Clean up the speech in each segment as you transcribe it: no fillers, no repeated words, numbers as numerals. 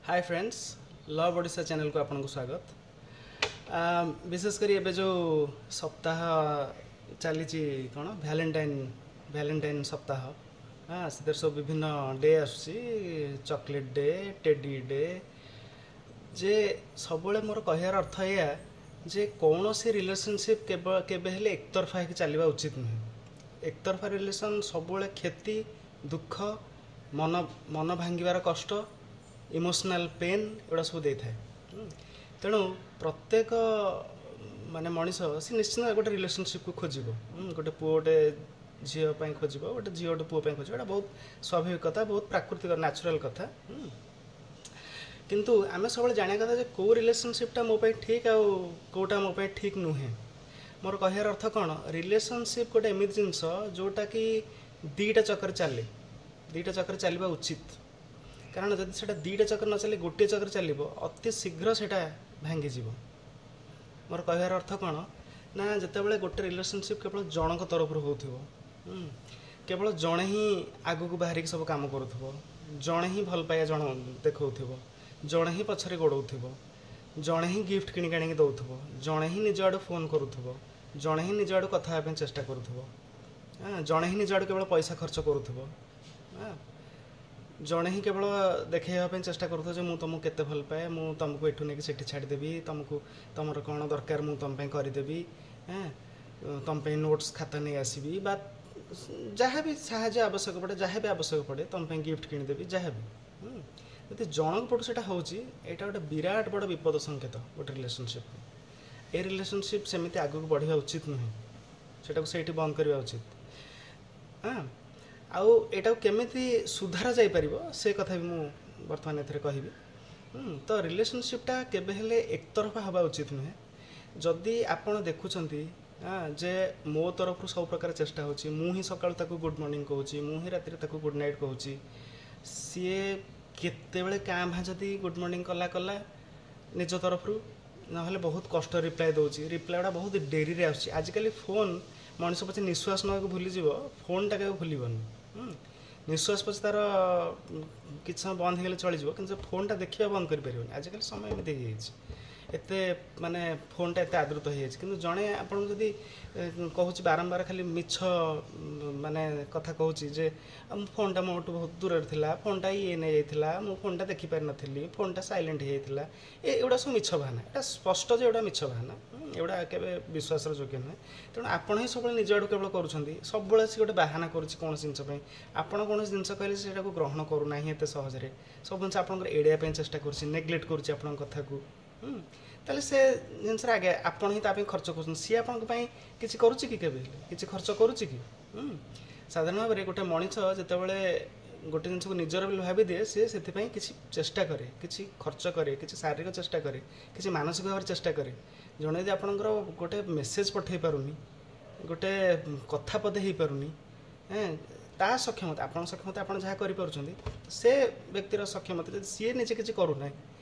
ହାଏ friends, love Odisha ଚ୍ୟାନେଲକୁ ଆପଣଙ୍କୁ ସ୍ୱାଗତ। ବିଶେଷ କରି ଏବେ ଯେଉଁ ସପ୍ତାହ ଚାଲିଛି, କ'ଣ ଭ୍ୟାଲେଣ୍ଟାଇନ୍ ସପ୍ତାହ, ହଁ, ସେଥିରେ ସବୁ ବିଭିନ୍ନ ଡେ ଆସୁଛି, ଚକୋଲେଟ୍ ଡେ, ଟେଡି ଡେ। ଯେ ସବୁବେଳେ ମୋର କହିବାର ଅର୍ଥ ଏଇଆ ଯେ କୌଣସି ରିଲେସନସିପ୍ କେବେ ହେଲେ ଏକତରଫା ହେଇକି ଚାଲିବା ଉଚିତ ନୁହେଁ। ଏକତରଫା ରିଲେସନ୍ ସବୁବେଳେ କ୍ଷତି, ଦୁଃଖ, ମନ ଭାଙ୍ଗିବାର କଷ୍ଟ, ଇମୋସନାଲ୍ ପେନ୍ ଏଗୁଡ଼ା ସବୁ ଦେଇଥାଏ। ତେଣୁ ପ୍ରତ୍ୟେକ ମାନେ ମଣିଷ ସେ ନିଶ୍ଚିନ୍ତ ଗୋଟେ ରିଲେସନସିପ୍କୁ ଖୋଜିବ। ଗୋଟେ ପୁଅ ଗୋଟେ ଝିଅ ପାଇଁ ଖୋଜିବ, ଗୋଟେ ଝିଅ ଗୋଟେ ପୁଅ ପାଇଁ ଖୋଜିବ। ଏଇଟା ବହୁତ ସ୍ୱାଭାବିକ କଥା, ବହୁତ ପ୍ରାକୃତିକ ନ୍ୟାଚୁରାଲ୍ କଥା। କିନ୍ତୁ ଆମେ ସବୁବେଳେ ଜାଣିବା କଥା ଯେ କେଉଁ ରିଲେସନସିପ୍ଟା ମୋ ପାଇଁ ଠିକ୍ ଆଉ କେଉଁଟା ମୋ ପାଇଁ ଠିକ୍ ନୁହେଁ। ମୋର କହିବାର ଅର୍ଥ କ'ଣ, ରିଲେସନସିପ୍ ଗୋଟେ ଏମିତି ଜିନିଷ ଯେଉଁଟାକି ଦୁଇଟା ଚକରେ ଚାଲେ, ଦୁଇଟା ଚକରେ ଚାଲିବା ଉଚିତ। କାରଣ ଯଦି ସେଇଟା ଦୁଇଟା ଚକରେ ନ ଚାଲି ଗୋଟିଏ ଚକରେ ଚାଲିବ, ଅତି ଶୀଘ୍ର ସେଇଟା ଭାଙ୍ଗିଯିବ। ମୋର କହିବାର ଅର୍ଥ କ'ଣ ନା, ଯେତେବେଳେ ଗୋଟେ ରିଲେସନସିପ୍ କେବଳ ଜଣଙ୍କ ତରଫରୁ ହେଉଥିବ, କେବଳ ଜଣେ ହିଁ ଆଗକୁ ବାହାରିକି ସବୁ କାମ କରୁଥିବ, ଜଣେ ହିଁ ଭଲ ପାଇବା ଜଣ ଦେଖାଉଥିବ, ଜଣେ ହିଁ ପଛରେ ଗୋଡ଼ଉଥିବ, ଜଣେ ହିଁ ଗିଫ୍ଟ କିଣିକି ଆଣିକି ଦେଉଥିବ, ଜଣେ ହିଁ ନିଜ ଆଡ଼ୁ ଫୋନ୍ କରୁଥିବ, ଜଣେ ହିଁ ନିଜ ଆଡ଼ୁ କଥା ହେବା ପାଇଁ ଚେଷ୍ଟା କରୁଥିବ, ଜଣେ ହିଁ ନିଜ ଆଡ଼ୁ କେବଳ ପଇସା ଖର୍ଚ୍ଚ କରୁଥିବ, ଜଣେ ହିଁ କେବଳ ଦେଖେଇବା ପାଇଁ ଚେଷ୍ଟା କରୁଥିବ ଯେ ମୁଁ ତୁମକୁ କେତେ ଭଲ ପାଏ, ମୁଁ ତୁମକୁ ଏଠୁ ନେଇକି ସେଠି ଛାଡ଼ିଦେବି, ତୁମକୁ ତୁମର କ'ଣ ଦରକାର ମୁଁ ତୁମ ପାଇଁ କରିଦେବି, ତୁମ ପାଇଁ ନୋଟ୍ସ ଖାତା ନେଇ ଆସିବି, ବା ଯାହା ବି ସାହାଯ୍ୟ ଆବଶ୍ୟକ ପଡ଼େ, ଯାହା ବି ଆବଶ୍ୟକ ପଡ଼େ ତୁମ ପାଇଁ ଗିଫ୍ଟ କିଣିଦେବି, ଯାହା ବି। ଯଦି ଜଣଙ୍କ ପଟୁ ସେଇଟା ହେଉଛି, ଏଇଟା ଗୋଟେ ବିରାଟ ବଡ଼ ବିପଦ ସଂକେତ ଗୋଟେ ରିଲେସନସିପ୍। ଏ ରିଲେସନସିପ୍ ସେମିତି ଆଗକୁ ବଢ଼ିବା ଉଚିତ ନୁହେଁ, ସେଇଟାକୁ ସେଇଠି ବନ୍ଦ କରିବା ଉଚିତ। ହଁ, ଆଉ ଏଇଟାକୁ କେମିତି ସୁଧାର ଯାଇପାରିବ ସେ କଥା ବି ମୁଁ ବର୍ତ୍ତମାନ ଏଥିରେ କହିବି। ତ ରିଲେସନସିପ୍ଟା କେବେ ହେଲେ ଏକତରଫା ହେବା ଉଚିତ ନୁହେଁ। ଯଦି ଆପଣ ଦେଖୁଛନ୍ତି ଯେ ମୋ ତରଫରୁ ସବୁ ପ୍ରକାର ଚେଷ୍ଟା ହେଉଛି, ମୁଁ ହିଁ ସକାଳୁ ତାକୁ ଗୁଡ଼୍ ମର୍ଣ୍ଣିଂ କହୁଛି, ମୁଁ ହିଁ ରାତିରେ ତାକୁ ଗୁଡ଼୍ ନାଇଟ୍ କହୁଛି, ସିଏ କେତେବେଳେ କାଁ ଭାଁ ଯଦି ଗୁଡ଼୍ ମର୍ଣ୍ଣିଂ କଲା କଲା ନିଜ ତରଫରୁ, ନହେଲେ ବହୁତ କଷ୍ଟ ରିପ୍ଲାଏ ଦେଉଛି, ରିପ୍ଲାଏ ଗୁଡ଼ା ବହୁତ ଡେରିରେ ଆସୁଛି। ଆଜିକାଲି ଫୋନ୍ ମଣିଷ ପଛେ ନିଶ୍ୱାସ ନେବାକୁ ଭୁଲିଯିବ, ଫୋନ୍ଟା କେବେ ଭୁଲିବନି। ନିଶ୍ୱାସ ପଛେ ତା'ର କିଛି ସମୟ ବନ୍ଦ ହେଇଗଲେ ଚଳିଯିବ, କିନ୍ତୁ ଫୋନ୍ଟା ଦେଖିବା ବନ୍ଦ କରିପାରିବନି। ଆଜିକାଲି ସମୟ ଏମିତି ହେଇଯାଇଛି, ଏତେ ମାନେ ଫୋନ୍ଟା ଏତେ ଆଦୃତ ହେଇଯାଇଛି। କିନ୍ତୁ ଜଣେ ଆପଣଙ୍କୁ ଯଦି କହୁଛି ବାରମ୍ବାର ଖାଲି ମିଛ ମାନେ କଥା କହୁଛି ଯେ ମୋ ଫୋନ୍ଟା ମୋଠୁ ବହୁତ ଦୂରରେ ଥିଲା, ଫୋନ୍ଟା ଇଏ ନେଇଯାଇଥିଲା, ମୁଁ ଫୋନ୍ଟା ଦେଖିପାରିନଥିଲି, ଫୋନ୍ଟା ସାଇଲେଣ୍ଟ ହେଇଯାଇଥିଲା, ଏଗୁଡ଼ା ସବୁ ମିଛ ବାହାନା। ଏଇଟା ସ୍ପଷ୍ଟ ଯେ ଏଗୁଡ଼ା ମିଛ ବାହାନା, ଏଗୁଡ଼ା କେବେ ବିଶ୍ୱାସର ଯୋଗ୍ୟ ନୁହେଁ। ତେଣୁ ଆପଣ ହିଁ ସବୁବେଳେ ନିଜ ଆଡ଼ୁ କେବଳ କରୁଛନ୍ତି, ସବୁବେଳେ ସେ ଗୋଟେ ବାହାନା କରୁଛି କୌଣସି ଜିନିଷ ପାଇଁ। ଆପଣ କୌଣସି ଜିନିଷ କହିଲେ ସେଇଟାକୁ ଗ୍ରହଣ କରୁନାହିଁ ଏତେ ସହଜରେ, ସବୁ ଜିନିଷ ଆପଣଙ୍କର ଏଡ଼େଇବା ପାଇଁ ଚେଷ୍ଟା କରୁଛି, ନେଗ୍ଲେକ୍ଟ କରୁଛି ଆପଣଙ୍କ କଥାକୁ। ତାହେଲେ ସେ ଜିନିଷରେ ଆଗେ ଆପଣ ହିଁ ତା ପାଇଁ ଖର୍ଚ୍ଚ କରୁଛନ୍ତି, ସିଏ ଆପଣଙ୍କ ପାଇଁ କିଛି କରୁଛି କି? କେବେ ହେଲେ କିଛି ଖର୍ଚ୍ଚ କରୁଛି କି? ସାଧାରଣ ଭାବରେ ଗୋଟେ ମଣିଷ ଯେତେବେଳେ ଗୋଟେ ଜିନିଷକୁ ନିଜର ବୋଲି ଭାବିଦିଏ, ସିଏ ସେଥିପାଇଁ କିଛି ଚେଷ୍ଟା କରେ, କିଛି ଖର୍ଚ୍ଚ କରେ, କିଛି ଶାରୀରିକ ଚେଷ୍ଟା କରେ, କିଛି ମାନସିକ ଭାବରେ ଚେଷ୍ଟା କରେ। ଜଣେ ଯଦି ଆପଣଙ୍କର ଗୋଟେ ମେସେଜ୍ ପଠାଇ ପାରୁନି, ଗୋଟେ କଥା ପଦେ ହେଇପାରୁନି, ତା ସକ୍ଷମତା, ଆପଣଙ୍କ ସକ୍ଷମତା ଆପଣ ଯାହା କରିପାରୁଛନ୍ତି, ସେ ବ୍ୟକ୍ତିର ସକ୍ଷମତା ଯଦି ସିଏ ନିଜେ କିଛି କରୁନାହିଁ,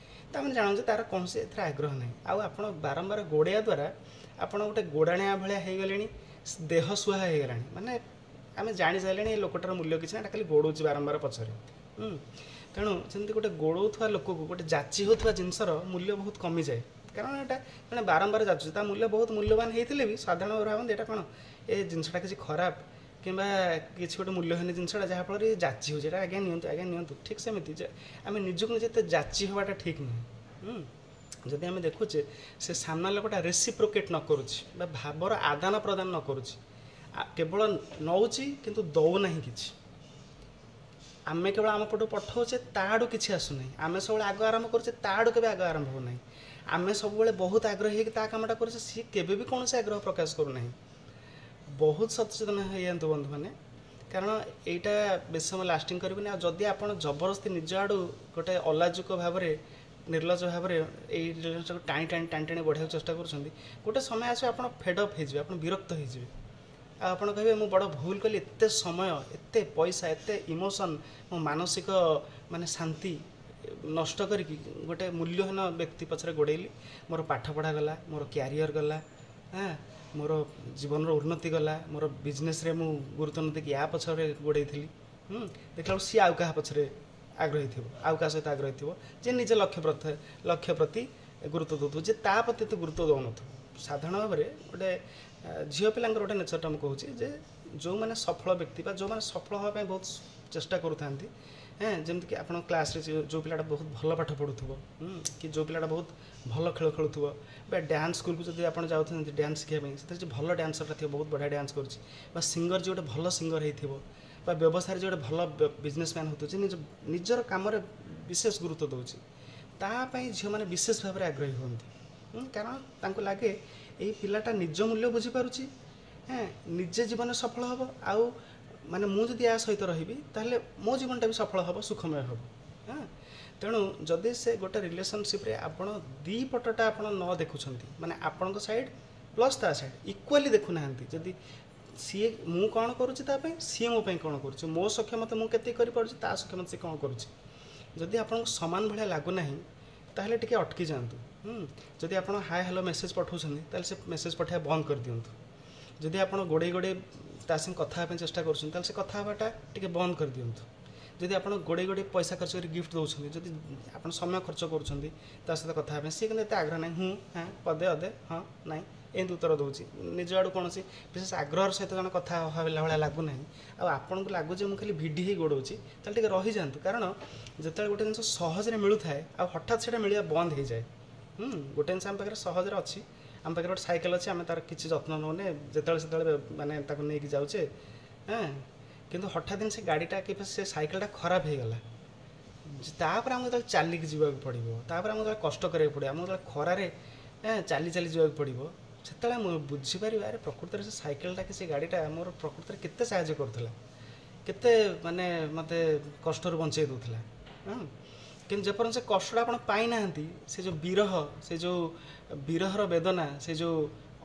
ତାମାନେ ଜାଣନ୍ତୁ ଯେ ତା'ର କୌଣସି ଏଥିରେ ଆଗ୍ରହ ନାହିଁ। ଆଉ ଆପଣ ବାରମ୍ବାର ଗୋଡ଼େଇବା ଦ୍ୱାରା ଆପଣ ଗୋଟେ ଗୋଡ଼ାଣିଆ ଭଳିଆ ହେଇଗଲେଣି, ଦେହ ସୁହା ହେଇଗଲାଣି। ମାନେ ଆମେ ଜାଣି ସାରିଲେଣି ଏ ଲୋକଟାର ମୂଲ୍ୟ କିଛି ନା, ଏଇଟା ଖାଲି ଗୋଡ଼ଉଛି ବାରମ୍ବାର ପଛରେ। ତେଣୁ ସେମିତି ଗୋଟେ ଗୋଡ଼ଉଥିବା ଲୋକକୁ, ଗୋଟେ ଯାଚି ହେଉଥିବା ଜିନିଷର ମୂଲ୍ୟ ବହୁତ କମିଯାଏ। କାରଣ ଏଇଟା ମାନେ ବାରମ୍ବାର ଯାଚୁଛି, ତା ମୂଲ୍ୟ ବହୁତ ମୂଲ୍ୟବାନ ହେଇଥିଲେ ବି ସାଧାରଣ ଭାବରେ ଭାବନ୍ତି ଏଇଟା କ'ଣ, ଏ ଜିନିଷଟା କିଛି ଖରାପ କିମ୍ବା କିଛି ଗୋଟେ ମୂଲ୍ୟହୀନ ଜିନିଷଟା, ଯାହାଫଳରେ ଯାଚି ହେଉଛି, ଏଇଟା ଆଜ୍ଞା ନିଅନ୍ତୁ, ଆଜ୍ଞା ନିଅନ୍ତୁ। ଠିକ୍ ସେମିତି ଯେ ଆମେ ନିଜକୁ ନିଜେ ଏତେ ଯାଚି ହେବାଟା ଠିକ୍ ନୁହେଁ। ଯଦି ଆମେ ଦେଖୁଛେ ସେ ସାମ୍ନା ଲୋକଟା ରେସିପ୍ରୋକେଟ୍ ନ କରୁଛି ବା ଭାବର ଆଦାନ ପ୍ରଦାନ ନ କରୁଛି, କେବଳ ନେଉଛି କିନ୍ତୁ ଦେଉନାହିଁ କିଛି, ଆମେ କେବଳ ଆମ ପଟୁ ପଠାଉଛେ, ତା ଆଡ଼ୁ କିଛି ଆସୁନାହିଁ। ଆମେ ସବୁବେଳେ ଆଗ ଆରମ୍ଭ କରୁଛେ, ତା ଆଡ଼ୁ କେବେ ଆଗ ଆରମ୍ଭ ହେଉନାହିଁ। ଆମେ ସବୁବେଳେ ବହୁତ ଆଗ୍ରହ ହେଇକି ତା କାମଟା କରୁଛେ, ସିଏ କେବେ ବି କୌଣସି ଆଗ୍ରହ ପ୍ରକାଶ କରୁନାହିଁ। ବହୁତ ସଚେତନ ହେଇଯାଆନ୍ତୁ ବନ୍ଧୁମାନେ, କାରଣ ଏଇଟା ବେଶୀ ସମୟ ଲାଷ୍ଟିଂ କରିବନି। ଆଉ ଯଦି ଆପଣ ଜବରଦସ୍ତି ନିଜ ଆଡ଼ୁ ଗୋଟେ ଅଲାଜୁକ ଭାବରେ, ନିର୍ଲଜ୍ଜ ଭାବରେ ଏଇ ରିଲେସନସିପ୍‌ଟାକୁ ଟାଣି ଟାଣି ଟାଣି ଟାଣି ବଢ଼ିବାକୁ ଚେଷ୍ଟା କରୁଛନ୍ତି, ଗୋଟେ ସମୟ ଆସିବ ଆପଣ ଫେଡ଼୍ ଅପ୍ ହେଇଯିବେ, ଆପଣ ବିରକ୍ତ ହେଇଯିବେ। ଆଉ ଆପଣ କହିବେ ମୁଁ ବଡ଼ ଭୁଲ କଲି, ଏତେ ସମୟ, ଏତେ ପଇସା, ଏତେ ଇମୋସନ୍, ମୋ ମାନସିକ ମାନେ ଶାନ୍ତି ନଷ୍ଟ କରିକି ଗୋଟେ ମୂଲ୍ୟହୀନ ବ୍ୟକ୍ତି ପଛରେ ଗୋଡ଼େଇଲି, ମୋର ପାଠପଢ଼ା ଗଲା, ମୋର କ୍ୟାରିୟର ଗଲା, ମୋର ଜୀବନର ଉନ୍ନତି ଗଲା, ମୋର ବିଜନେସ୍ରେ ମୁଁ ଗୁରୁତ୍ୱ ନ ଦେଇକି ୟା ପଛରେ ଗୋଡ଼େଇଥିଲି, ଦେଖିଲା ବେଳକୁ ସିଏ ଆଉ କାହା ପଛରେ ଆଗ୍ରହୀ ଥିବ, ଆଉ କାହା ସହିତ ଆଗ୍ରହୀ ଥିବ, ଯେ ନିଜ ଲକ୍ଷ୍ୟ ପ୍ରତି ଗୁରୁତ୍ୱ ଦେଉଥିବ, ଯେ ତା ପ୍ରତି ଏତେ ଗୁରୁତ୍ୱ ଦେଉନଥିବ। ସାଧାରଣ ଭାବରେ ଗୋଟେ ଝିଅ ପିଲାଙ୍କର ଗୋଟେ ନେଚରଟା ମୁଁ କହୁଛି ଯେ ଯେଉଁମାନେ ସଫଳ ବ୍ୟକ୍ତି ବା ଯେଉଁମାନେ ସଫଳ ହେବା ପାଇଁ ବହୁତ ଚେଷ୍ଟା କରୁଥାନ୍ତି, ଯେମିତିକି ଆପଣ କ୍ଲାସ୍ରେ ଯେଉଁ ପିଲାଟା ବହୁତ ଭଲ ପାଠ ପଢ଼ୁଥିବ କି ଯେଉଁ ପିଲାଟା ବହୁତ ଭଲ ଖେଳ ଖେଳୁଥିବ, ବା ଡ୍ୟାନ୍ସ ସ୍କୁଲକୁ ଯଦି ଆପଣ ଯାଉଛନ୍ତି ଡ୍ୟାନ୍ସ ଶିଖିବା ପାଇଁ, ସେଥିରେ ଯେ ଭଲ ଡ୍ୟାନ୍ସରଟା ଥିବ, ବହୁତ ବଢ଼ିଆ ଡ୍ୟାନ୍ସ କରୁଛି, ବା ସିଙ୍ଗର ଯିଏ ଗୋଟେ ଭଲ ସିଙ୍ଗର ହେଇଥିବ, ବା ବ୍ୟବସାୟରେ ଯିଏ ଗୋଟେ ଭଲ ବିଜନେସମ୍ୟାନ୍ ହେଉଥିବ, ଯେ ନିଜର କାମରେ ବିଶେଷ ଗୁରୁତ୍ୱ ଦେଉଛି, ତା ପାଇଁ ଝିଅମାନେ ବିଶେଷ ଭାବରେ ଆଗ୍ରହୀ ହୁଅନ୍ତି। କାରଣ ତାଙ୍କୁ ଲାଗେ ଏଇ ପିଲାଟା ନିଜ ମୂଲ୍ୟ ବୁଝିପାରୁଛି, ନିଜେ ଜୀବନରେ ସଫଳ ହେବ, ଆଉ ମାନେ ମୁଁ ଯଦି ୟା ସହିତ ରହିବି ତାହେଲେ ମୋ ଜୀବନଟା ବି ସଫଳ ହେବ, ସୁଖମୟ ହେବ। ତେଣୁ ଯଦି ସେ ଗୋଟେ ରିଲେସନସିପ୍ରେ ଆପଣ ଦୁଇ ପଟଟା ଆପଣ ନ ଦେଖୁଛନ୍ତି, ମାନେ ଆପଣଙ୍କ ସାଇଡ଼୍ ପ୍ଲସ୍ ତା ସାଇଡ଼୍ ଇକ୍ୱାଲି ଦେଖୁନାହାନ୍ତି, ଯଦି ସିଏ ମୁଁ କ'ଣ କରୁଛି ତା ପାଇଁ, ସିଏ ମୋ ପାଇଁ କ'ଣ କରୁଛି, ମୋ ସକ୍ଷମତା ମୁଁ କେତିକି କରିପାରୁଛି, ତା ସକ୍ଷମତା ସିଏ କ'ଣ କରୁଛି, ଯଦି ଆପଣଙ୍କୁ ସମାନ ଭଳିଆ ଲାଗୁନାହିଁ ତାହେଲେ ଟିକେ ଅଟକି ଯାଆନ୍ତୁ। ଯଦି ଆପଣ ହାଏ ହ୍ୟାଲୋ ମେସେଜ୍ ପଠାଉଛନ୍ତି ତାହେଲେ ସେ ମେସେଜ୍ ପଠାଇବା ବନ୍ଦ କରିଦିଅନ୍ତୁ। ଯଦି ଆପଣ ଗୋଡ଼େଇ ଗୋଡ଼େଇ ତା ସାଙ୍ଗେ କଥା ହେବା ପାଇଁ ଚେଷ୍ଟା କରୁଛନ୍ତି ତାହେଲେ ସେ କଥା ହେବାଟା ଟିକେ ବନ୍ଦ କରିଦିଅନ୍ତୁ। ଯଦି ଆପଣ ଗୋଡ଼େଇ ଗୋଡ଼େଇ ପଇସା ଖର୍ଚ୍ଚ କରି ଗିଫ୍ଟ ଦେଉଛନ୍ତି, ଯଦି ଆପଣ ସମୟ ଖର୍ଚ୍ଚ କରୁଛନ୍ତି ତା ସହିତ କଥା ହେବା ପାଇଁ, ସିଏ କିନ୍ତୁ ଏତେ ଆଗ୍ରହ ନାହିଁ, ହୁଁ ହାଁ ପଦେ ଅଧେ ହଁ ନାଇଁ ଏମିତି ଉତ୍ତର ଦେଉଛି, ନିଜ ଆଡ଼ୁ କୌଣସି ବିଶେଷ ଆଗ୍ରହର ସହିତ ଜଣେ କଥା ହେଲା ଭଳିଆ ଲାଗୁନାହିଁ, ଆଉ ଆପଣଙ୍କୁ ଲାଗୁଛି ମୁଁ ଖାଲି ଭିଡ଼ି ହେଇ ଗୋଡ଼ଉଛି, ତାହେଲେ ଟିକେ ରହିଯାଆନ୍ତୁ। କାରଣ ଯେତେବେଳେ ଗୋଟେ ଜିନିଷ ସହଜରେ ମିଳୁଥାଏ ଆଉ ହଠାତ୍ ସେଇଟା ମିଳିବା ବନ୍ଦ ହେଇଯାଏ। ଗୋଟେ ଜିନିଷ ଆମ ପାଖରେ ସହଜରେ ଅଛି, ଆମ ପାଖରେ ଗୋଟେ ସାଇକେଲ ଅଛି, ଆମେ ତାର କିଛି ଯତ୍ନ ନେଉନେ, ଯେତେବେଳେ ସେତେବେଳେ ମାନେ ତାକୁ ନେଇକି ଯାଉଛେ, କିନ୍ତୁ ହଠାତ୍ ଦିନ ସେ ଗାଡ଼ିଟା କି ସେ ସାଇକେଲଟା ଖରାପ ହେଇଗଲା, ତାପରେ ଆମକୁ ଯେତେବେଳେ ଚାଲିକି ଯିବାକୁ ପଡ଼ିବ, ତାପରେ ଆମକୁ ଯେତେବେଳେ କଷ୍ଟ କରିବାକୁ ପଡ଼ିବ, ଆମକୁ ଯେତେବେଳେ ଖରାରେ ଚାଲି ଚାଲି ଯିବାକୁ ପଡ଼ିବ, ସେତେବେଳେ ମୁଁ ବୁଝିପାରିବା ଆରେ ପ୍ରକୃତରେ ସେ ସାଇକେଲଟା କି ସେ ଗାଡ଼ିଟା ମୋର ପ୍ରକୃତରେ କେତେ ସାହାଯ୍ୟ କରୁଥିଲା, କେତେ ମାନେ ମୋତେ କଷ୍ଟରୁ ବଞ୍ଚେଇ ଦେଉଥିଲା। କିନ୍ତୁ ଯେପର୍ଯ୍ୟନ୍ତ ସେ କଷ୍ଟଟା ଆପଣ ପାଇନାହାନ୍ତି, ସେ ଯେଉଁ ବିରହ, ସେ ଯେଉଁ ବିରହର ବେଦନା, ସେ ଯେଉଁ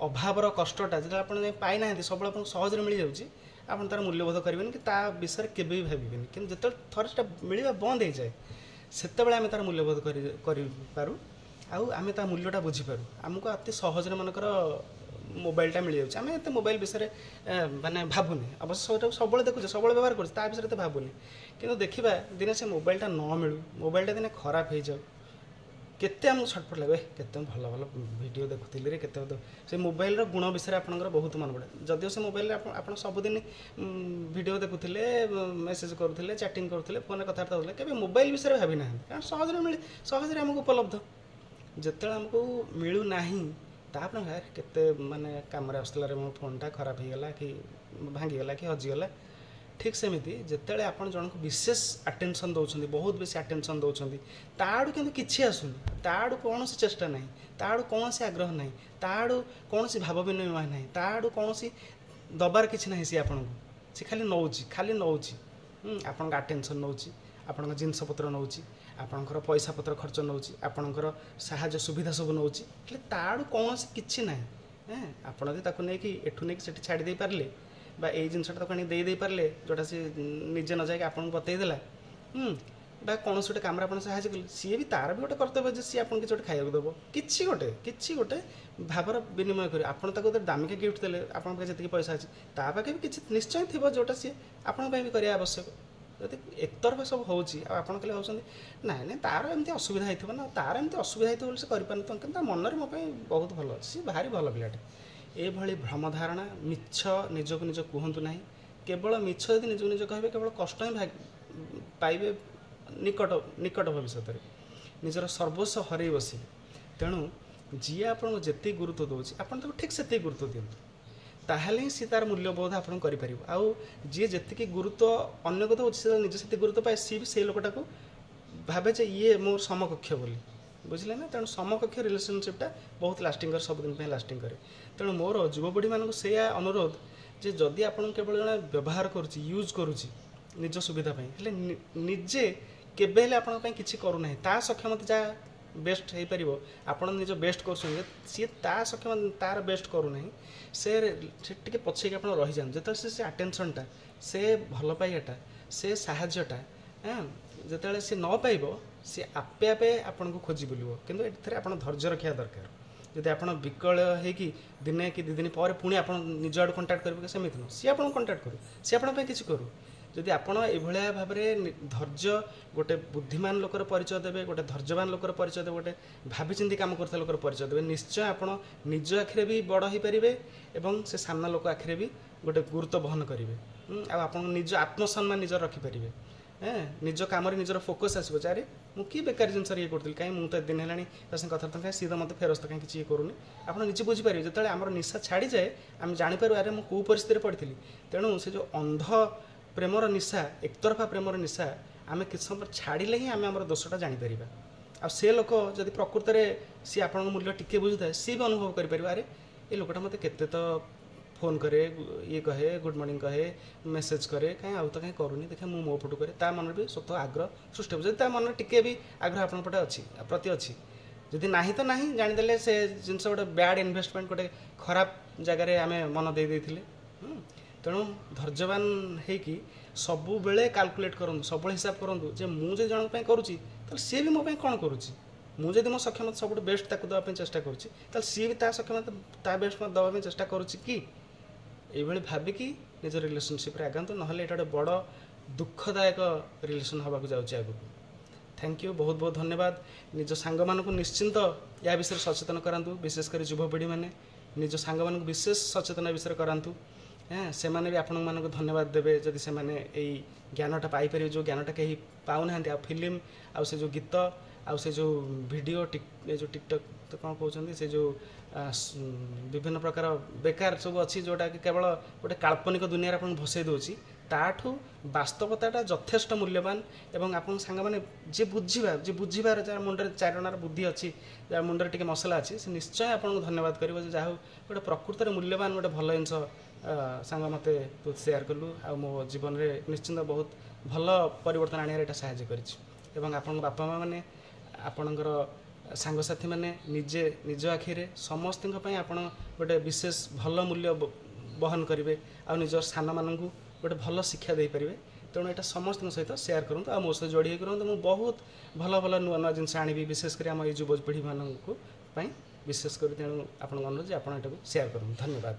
ଅଭାବର କଷ୍ଟଟା ଯେତେବେଳେ ଆପଣ ଯାଇ ପାଇନାହାନ୍ତି, ସବୁବେଳେ ଆପଣଙ୍କୁ ସହଜରେ ମିଳିଯାଉଛି, ଆପଣ ତା'ର ମୂଲ୍ୟବୋଧ କରିବେନି କି ତା ବିଷୟରେ କେବେ ବି ଭାବିବେନି। କିନ୍ତୁ ଯେତେବେଳେ ଥରେ ସେଟା ମିଳିବା ବନ୍ଦ ହେଇଯାଏ, ସେତେବେଳେ ଆମେ ତା'ର ମୂଲ୍ୟବୋଧ କରିପାରୁ ଆଉ ଆମେ ତା ମୂଲ୍ୟଟା ବୁଝିପାରୁ। ଆମକୁ ଅତି ସହଜରେ ମନେକର ମୋବାଇଲଟା ମିଳିଯାଉଛି, ଆମେ ଏତେ ମୋବାଇଲ ବିଷୟରେ ମାନେ ଭାବୁନି, ଅବଶ୍ୟ ସେଇଟାକୁ ସବୁବେଳେ ଦେଖୁଛେ, ସବୁବେଳେ ବ୍ୟବହାର କରୁଛେ, ତା ବିଷୟରେ ଏତେ ଭାବୁନି। କିନ୍ତୁ ଦେଖିବା ଦିନେ ସେ ମୋବାଇଲଟା ନ ମିଳୁ, ମୋବାଇଲଟା ଦିନେ ଖରାପ ହେଇଯାଉ, କେତେ ଆମକୁ ଛଟପଟ ଲାଗିବ, କେତେ ଭଲ ଭଲ ଭିଡ଼ିଓ ଦେଖୁଥିଲି ରେ, କେତେ ସେ ମୋବାଇଲର ଗୁଣ ବିଷୟରେ ଆପଣଙ୍କର ବହୁତ ମନେ ପଡ଼େ। ଯଦିଓ ସେ ମୋବାଇଲରେ ଆପଣ ସବୁଦିନ ଭିଡ଼ିଓ ଦେଖୁଥିଲେ, ମେସେଜ୍ କରୁଥିଲେ, ଚାଟିଂ କରୁଥିଲେ, ଫୋନ୍ରେ କଥାବାର୍ତ୍ତା ହେଉଥିଲେ, କେବେ ମୋବାଇଲ ବିଷୟରେ ଭାବି ନାହାନ୍ତି, କାରଣ ସହଜରେ ଆମକୁ ଉପଲବ୍ଧ। ଯେତେବେଳେ ଆମକୁ ମିଳୁନାହିଁ ତାପରେ କେତେ ମାନେ କାମରେ ଆସୁଥିଲା ରେ ମୋ ଫୋନ୍ଟା ଖରାପ ହେଇଗଲା କି ଭାଙ୍ଗିଗଲା କି ହଜିଗଲା। ଠିକ୍ ସେମିତି ଯେତେବେଳେ ଆପଣ ଜଣଙ୍କୁ ବିଶେଷ ଆଟେନସନ୍ ଦେଉଛନ୍ତି, ବହୁତ ବେଶୀ ଆଟେନସନ୍ ଦେଉଛନ୍ତି, ତା ଆଡ଼ୁ କିନ୍ତୁ କିଛି ଆସୁନି, ତା ଆଡ଼ୁ କୌଣସି ଚେଷ୍ଟା ନାହିଁ, ତା ଆଡ଼ୁ କୌଣସି ଆଗ୍ରହ ନାହିଁ, ତା ଆଡ଼ୁ କୌଣସି ଭାବ ବିନିମୟ ନାହିଁ, ତା ଆଡ଼ୁ କୌଣସି ଦେବାର କିଛି ନାହିଁ, ସିଏ ଆପଣଙ୍କୁ ସେ ଖାଲି ନେଉଛି, ଖାଲି ନେଉଛି, ଆପଣଙ୍କ ଆଟେନସନ୍ ନେଉଛି, ଆପଣଙ୍କ ଜିନିଷପତ୍ର ନେଉଛି, ଆପଣଙ୍କର ପଇସା ପତ୍ର ଖର୍ଚ୍ଚ ନେଉଛି, ଆପଣଙ୍କର ସାହାଯ୍ୟ ସୁବିଧା ସବୁ ନେଉଛି, ହେଲେ ତା ଆଡ଼ୁ କୌଣସି କିଛି ନାହିଁ। ଆପଣ ଯଦି ତାକୁ ନେଇକି ଏଠୁ ନେଇକି ସେଠି ଛାଡ଼ି ଦେଇପାରିଲେ ବା ଏଇ ଜିନିଷଟା ତାକୁ ଆଣିକି ଦେଇ ଦେଇପାରିଲେ, ଯେଉଁଟା ସେ ନିଜେ ନ ଯାଇକି ଆପଣଙ୍କୁ ବତେଇ ଦେଲା, ବା କୌଣସି ଗୋଟେ କାମରେ ଆପଣ ସାହାଯ୍ୟ କଲେ, ସିଏ ବି ତାର ବି ଗୋଟେ କର୍ତ୍ତବ୍ୟ ଯେ ସିଏ ଆପଣଙ୍କୁ କିଛି ଗୋଟେ ଖାଇବାକୁ ଦେବ, କିଛି ଗୋଟେ ଭାବର ବିନିମୟ କରିବ। ଆପଣ ତାକୁ ଗୋଟେ ଦାମିକା ଗିଫ୍ଟ ଦେଲେ, ଆପଣଙ୍କ ପାଖରେ ଯେତିକି ପଇସା ଅଛି ତା ପାଖେ ବି କିଛି ନିଶ୍ଚୟ ଥିବ ଯେଉଁଟା ସିଏ ଆପଣଙ୍କ ପାଇଁ ବି କରିବା ଆବଶ୍ୟକ। ଯଦି ଏକତରଫା ସବୁ ହେଉଛି ଆଉ ଆପଣ ଖାଲି ଭାବୁଛନ୍ତି ନାଇଁ ନାଇଁ ତାର ଏମିତି ଅସୁବିଧା ହେଇଥିବ ନା, ତାର ଏମିତି ଅସୁବିଧା ହେଇଥିବ ବୋଲି ସେ କରିପାରୁନଥିବ, କିନ୍ତୁ ତା ମନରେ ମୋ ପାଇଁ ବହୁତ ଭଲ ଅଛି, ସିଏ ଭାରି ଭଲ ପିଲାଟେ, ଏଭଳି ଭ୍ରମଧାରଣା ମିଛ ନିଜକୁ ନିଜ କୁହନ୍ତୁ ନାହିଁ। କେବଳ ମିଛ ଯଦି ନିଜକୁ ନିଜ କହିବେ, କେବଳ କଷ୍ଟ ହିଁ ପାଇବେ ନିକଟ ଭବିଷ୍ୟତରେ, ନିଜର ସର୍ବସ୍ୱ ହରେଇ ବସିବେ। ତେଣୁ ଯିଏ ଆପଣଙ୍କୁ ଯେତିକି ଗୁରୁତ୍ୱ ଦେଉଛି ଆପଣ ତାକୁ ଠିକ୍ ସେତିକି ଗୁରୁତ୍ୱ ଦିଅନ୍ତୁ, ତାହେଲେ ହିଁ ସିଏ ତାର ମୂଲ୍ୟବୋଧ ଆପଣଙ୍କୁ କରିପାରିବ। ଆଉ ଯିଏ ଯେତିକି ଗୁରୁତ୍ୱ ଅନ୍ୟକୁ ଦେଉଛି ସେ ନିଜେ ସେତିକି ଗୁରୁତ୍ୱ ପାଏ, ସିଏ ବି ସେଇ ଲୋକଟାକୁ ଭାବେ ଯେ ଇଏ ମୋର ସମକକ୍ଷ ବୋଲି, ବୁଝିଲେ ନା। ତେଣୁ ସମକକ୍ଷ ରିଲେସନସିପ୍ଟା ବହୁତ ଲାଷ୍ଟିଂ କରେ, ସବୁଦିନ ପାଇଁ ଲାଷ୍ଟିଂ କରେ। ତେଣୁ ମୋର ଯୁବପିଢ଼ିମାନଙ୍କୁ ସେଇଆ ଅନୁରୋଧ ଯେ ଯଦି ଆପଣଙ୍କୁ କେବଳ ଜଣେ ବ୍ୟବହାର କରୁଛି, ୟୁଜ୍ କରୁଛି ନିଜ ସୁବିଧା ପାଇଁ, ହେଲେ ନିଜେ କେବେ ହେଲେ ଆପଣଙ୍କ ପାଇଁ କିଛି କରୁନାହିଁ, ତା ସକ୍ଷମତା ଯାହା ବେଷ୍ଟ ହେଇପାରିବ ଆପଣ ନିଜ ବେଷ୍ଟ କରୁଛନ୍ତି, ସିଏ ତା ସକ୍ଷମ ତାର ବେଷ୍ଟ କରୁନାହିଁ, ସେ ଟିକେ ପଛେଇକି ଆପଣ ରହିଯାଆନ୍ତୁ। ଯେତେବେଳେ ସେ ଆଟେନସନ୍ଟା, ସେ ଭଲ ପାଇବାଟା, ସେ ସାହାଯ୍ୟଟା ଯେତେବେଳେ ସେ ନ ପାଇବ, ସେ ଆପେ ଆପେ ଆପଣଙ୍କୁ ଖୋଜି ବୁଲିବ। କିନ୍ତୁ ଏଥିରେ ଆପଣ ଧୈର୍ଯ୍ୟ ରଖିବା ଦରକାର। ଯଦି ଆପଣ ବିକଳ ହେଇକି ଦିନେ କି 2 ଦିନ ପରେ ପୁଣି ଆପଣ ନିଜ ଆଡ଼ୁ କଣ୍ଟାକ୍ଟ କରିବେ, ସେମିତି ନୁହଁ, ସିଏ ଆପଣଙ୍କୁ କଣ୍ଟାକ୍ଟ କରୁ, ସିଏ ଆପଣଙ୍କ ପାଇଁ କିଛି କରୁ। ଯଦି ଆପଣ ଏଇଭଳିଆ ଭାବରେ ଧୈର୍ଯ୍ୟ, ଗୋଟେ ବୁଦ୍ଧିମାନ ଲୋକର ପରିଚୟ ଦେବେ, ଗୋଟେ ଧୈର୍ଯ୍ୟବାନ ଲୋକର ପରିଚୟ ଦେବେ, ଗୋଟେ ଭାବିଚିନ୍ତି କାମ କରୁଥିବା ଲୋକର ପରିଚୟ ଦେବେ, ନିଶ୍ଚୟ ଆପଣ ନିଜ ଆଖିରେ ବି ବଡ଼ ହେଇପାରିବେ ଏବଂ ସେ ସାମ୍ନା ଲୋକ ଆଖିରେ ବି ଗୋଟେ ଗୁରୁତ୍ୱ ବହନ କରିବେ। ଆଉ ଆପଣଙ୍କ ନିଜ ଆତ୍ମସମ୍ମାନ ନିଜର ରଖିପାରିବେ। ନିଜ କାମରେ ନିଜର ଫୋକସ୍ ଆସିବ ଯେ ଆରେ ମୁଁ କି ବେକାର ଜିନିଷରେ ଇଏ କରୁଥିଲି, କାହିଁ ମୁଁ ତ ଏତେ ଦିନ ହେଲାଣି ତା ସାଙ୍ଗେ କଥାବାର୍ତ୍ତା, କାହିଁ ସିଏ ତ ମୋତେ ଫେରସ୍ତ କାହିଁ କିଛି ଇଏ କରୁନି। ଆପଣ ନିଜେ ବୁଝିପାରିବେ। ଯେତେବେଳେ ଆମର ନିଶା ଛାଡ଼ିଯାଏ ଆମେ ଜାଣିପାରୁ ଆରେ ମୁଁ କେଉଁ ପରିସ୍ଥିତିରେ ପଡ଼ିଥିଲି। ତେଣୁ ସେ ଯେଉଁ ଅନ୍ଧ ପ୍ରେମର ନିଶା, ଏକତରଫା ପ୍ରେମର ନିଶା ଆମେ କିଛି ସମୟ ଛାଡ଼ିଲେ ହିଁ ଆମେ ଆମର ଦୋଷଟା ଜାଣିପାରିବା। ଆଉ ସେ ଲୋକ ଯଦି ପ୍ରକୃତରେ ସିଏ ଆପଣଙ୍କ ମୂଲ୍ୟ ଟିକେ ବୁଝୁଥାଏ, ସିଏ ବି ଅନୁଭବ କରିପାରିବ ଆରେ ଏ ଲୋକଟା ମୋତେ କେତେ ତ ଫୋନ୍ କରେ, ଇଏ କହେ, ଗୁଡ଼୍ ମର୍ଣ୍ଣିଂ କହେ, ମେସେଜ୍ କରେ, କାହିଁ ଆଉ ତ କାହିଁ କରୁନି, ଦେଖିବା ମୁଁ ମୋ ପଟୁ କରେ। ତା ମନରେ ବି ସ୍ୱତଃ ଆଗ୍ରହ ସୃଷ୍ଟି ହେବ, ଯଦି ତା ମନରେ ଟିକେ ବି ଆଗ୍ରହ ଆପଣଙ୍କ ପଟେ ଅଛି, ପ୍ରତି ଅଛି। ଯଦି ନାହିଁ ତ ନାହିଁ, ଜାଣିଦେଲେ ସେ ଜିନିଷ ଗୋଟେ ବ୍ୟାଡ଼୍ ଇନଭେଷ୍ଟମେଣ୍ଟ, ଗୋଟେ ଖରାପ ଜାଗାରେ ଆମେ ମନ ଦେଇ ଦେଇଥିଲେ। ତେଣୁ ଧୈର୍ଯ୍ୟବାନ ହେଇକି ସବୁବେଳେ କାଲକୁଲେଟ୍ କରନ୍ତୁ, ସବୁବେଳେ ହିସାବ କରନ୍ତୁ ଯେ ମୁଁ ଯଦି ଜଣଙ୍କ ପାଇଁ କରୁଛି ତାହେଲେ ସିଏ ବି ମୋ ପାଇଁ କ'ଣ କରୁଛି। ମୁଁ ଯଦି ମୋ ସକ୍ଷମତା ସବୁଠୁ ବେଷ୍ଟ ତାକୁ ଦେବା ପାଇଁ ଚେଷ୍ଟା କରୁଛି, ତାହେଲେ ସିଏ ବି ତା ସକ୍ଷମତା ତା ବେଷ୍ଟ ମୋତେ ଦେବା ପାଇଁ ଚେଷ୍ଟା କରୁଛି କି? ଏଇଭଳି ଭାବିକି ନିଜ ରିଲେସନସିପ୍ରେ ଆଗାନ୍ତୁ, ନହେଲେ ଏଇଟା ଗୋଟେ ବଡ଼ ଦୁଃଖଦାୟକ ରିଲେସନ୍ ହେବାକୁ ଯାଉଛି ଆଗକୁ। Thank you, ବହୁତ ବହୁତ ଧନ୍ୟବାଦ। ନିଜ ସାଙ୍ଗମାନଙ୍କୁ ନିଶ୍ଚିନ୍ତ ୟା ବିଷୟରେ ସଚେତନ କରାନ୍ତୁ, ବିଶେଷ କରି ଯୁବପିଢ଼ିମାନେ ନିଜ ସାଙ୍ଗମାନଙ୍କୁ ବିଶେଷ ସଚେତନ ବିଷୟରେ କରାନ୍ତୁ। ସେମାନେ ବି ଆପଣମାନଙ୍କୁ ଧନ୍ୟବାଦ ଦେବେ ଯଦି ସେମାନେ ଏଇ ଜ୍ଞାନଟା ପାଇପାରିବେ, ଯେଉଁ ଜ୍ଞାନଟା କେହି ପାଉନାହାନ୍ତି। ଆଉ ଫିଲ୍ମ, ଆଉ ସେ ଯେଉଁ ଗୀତ, ଆଉ ସେ ଯେଉଁ ଭିଡ଼ିଓ, ଏ ଯେଉଁ ଟିକଟକ୍ ତ କ'ଣ କହୁଛନ୍ତି, ସେ ଯେଉଁ ବିଭିନ୍ନ ପ୍ରକାର ବେକାର ସବୁ ଅଛି, ଯେଉଁଟାକି କେବଳ ଗୋଟେ କାଳ୍ପନିକ ଦୁନିଆରେ ଆପଣଙ୍କୁ ଭସେଇ ଦେଉଛି, ତାଠୁ ବାସ୍ତବତାଟା ଯଥେଷ୍ଟ ମୂଲ୍ୟବାନ। ଏବଂ ଆପଣଙ୍କ ସାଙ୍ଗମାନେ ଯିଏ ବୁଝିବାର, ଯାହାର ମୁଣ୍ଡରେ ଚାରଣାର ବୁଦ୍ଧି ଅଛି, ଯାହା ମୁଣ୍ଡରେ ଟିକେ ମସଲା ଅଛି, ସେ ନିଶ୍ଚୟ ଆପଣଙ୍କୁ ଧନ୍ୟବାଦ କରିବ ଯେ ଯାହା ହଉ ଗୋଟେ ପ୍ରକୃତରେ ମୂଲ୍ୟବାନ ଗୋଟେ ଭଲ ଜିନିଷ ସାଙ୍ଗ ମୋତେ ତୁ ସେୟାର କଲୁ, ଆଉ ମୋ ଜୀବନରେ ନିଶ୍ଚିନ୍ତ ବହୁତ ଭଲ ପରିବର୍ତ୍ତନ ଆଣିବାରେ ଏଇଟା ସାହାଯ୍ୟ କରିଛି। ଏବଂ ଆପଣଙ୍କ ବାପା ମା' ମାନେ, ଆପଣଙ୍କର ସାଙ୍ଗସାଥିମାନେ, ନିଜେ ନିଜ ଆଖିରେ ସମସ୍ତଙ୍କ ପାଇଁ ଆପଣ ଗୋଟେ ବିଶେଷ ଭଲ ମୂଲ୍ୟ ବହନ କରିବେ ଆଉ ନିଜ ସାନମାନଙ୍କୁ ଗୋଟେ ଭଲ ଶିକ୍ଷା ଦେଇପାରିବେ। ତେଣୁ ଏଇଟା ସମସ୍ତଙ୍କ ସହିତ ସେୟାର କରନ୍ତୁ ଆଉ ମୋ ସହିତ ଯୋଡ଼ି ହେଇକି ରୁହନ୍ତୁ। ମୁଁ ବହୁତ ଭଲ ଭଲ ନୂଆ ନୂଆ ଜିନିଷ ଆଣିବି, ବିଶେଷ କରି ଆମ ଏଇ ଯୁବପିଢ଼ିମାନଙ୍କୁ ପାଇଁ ବିଶେଷ କରି। ତେଣୁ ଆପଣଙ୍କ ଅନୁରୋଧ ଯେ ଆପଣ ଏଟାକୁ ସେୟାର କରନ୍ତୁ। ଧନ୍ୟବାଦ।